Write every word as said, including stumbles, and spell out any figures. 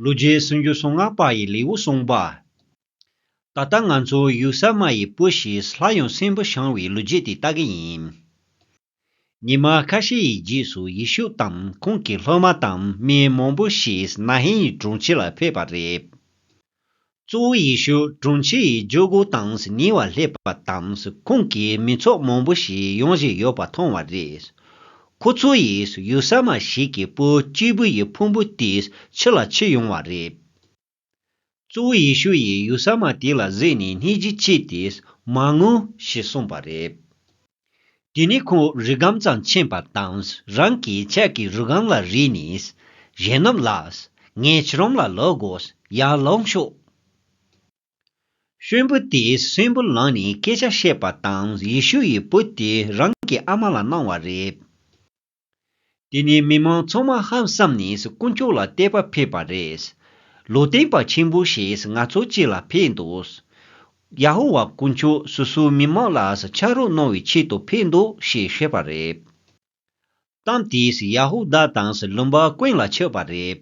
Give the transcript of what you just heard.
ལོ་རྒྱུས་སུམ་ཅུ་སོ་ལྔ་པ་ཡི་ལེའུ་གསུངས་པ། ད་ལྟ་ང་ཚོ་ཡུག་ས་མ་ཡི་བུ་ཞིག་སླར་ཡང་གསོན་པོ་བྱུང་བའི་ལོ་རྒྱུས་དེ་ལྟ་གི་ཡིན། ཉི་མ་ཁ་ཤས་ཡི་རྗེས་སུ་ཡེ་ཤུ་དང་ཁོང་གི་སློབ་མ་དང་མི་མང་པོ་ཞིག་ན་ཧིན་ཡི་གྲོང་ཁྱེར་ལ་ཕེབས་པ་རེད། གཙོ་བོ་ཡེ་ཤུ་གྲོང་ཁྱེར་ཡི་ཇོ་སྒོ་དང་ཉེ་བར་སླེབས་པ་དང་ཁོང་གིས་མི་ཚོགས་མང་པོ་ཞིག་ཡོང་བཞིན་ཡོད་པ་མཐོང་བ་རེད། ཁོ་ཚོ་ཡིས་ཡུག་ས་མ་ཞིག་གི་བུ་གཅིག་པུ་ཡི་ཕུང་པོ་དེ་ཁྱེར་ལ་ཁྱེར་ཡོང་བ་རེད། གཙོ་བོ་ཡེ་ཤུ་ཡིས་ཡུག་ས་མ་དེ་ལ་གཟིགས་ནས་སྙིང་རྗེ་སྐྱེས་ཏེ་མ་ངུ་ཞེས་གསུངས་པ་རེད། དེ་ནས་ཁོང་རི་སྒང་ཙམ་ཕྱིན་པ་དང་རང་གི་ཕྱག་གིས་རི་སྒང་ལ་རིལ་ནས། གཞོན་ནུ་ལགས། ངས་ཁྱེད་རང་ལ་ལོག་དགོས། ཡར་ལོངས་ཤོག། གཤིན་པོ་དེས་གསོན་པོ་ལངས་ནས་སྐད་ཆ་བཤད་པ་དང་ཡེ་ཤུ་ཡི་བུ་དེ་རང་གི་ཨ་མ་ལ་གནང་བ་རེད། དེ་ནས་མི་མང་ཚང་མ་ཧང་སངས་ནས་དཀོན་མཆོག་ལ་དད་པ་ཕེབས་པ་རེད། ལུང་སྟོན་པ་ཆེན་པོ་ཞིག་ང་ཚོ་གཅིག་ལ་ཕེབས་འདུག། ཡ་ཧོ་ཝཱ་དཀོན་མཆོག་སོ་སོའི་མི་མང་ལ་ཆ་རོགས་གནང་བའི་ཆེད་དུ་ཕེབས་འདུག་ཞེས་བཤད་པ་རེད། གཏམ་དེས་ཡ་ཧུ་དཱ་དང་ལུང་པ་ཀུན་ལ་ཁྱབ་པ་རེད།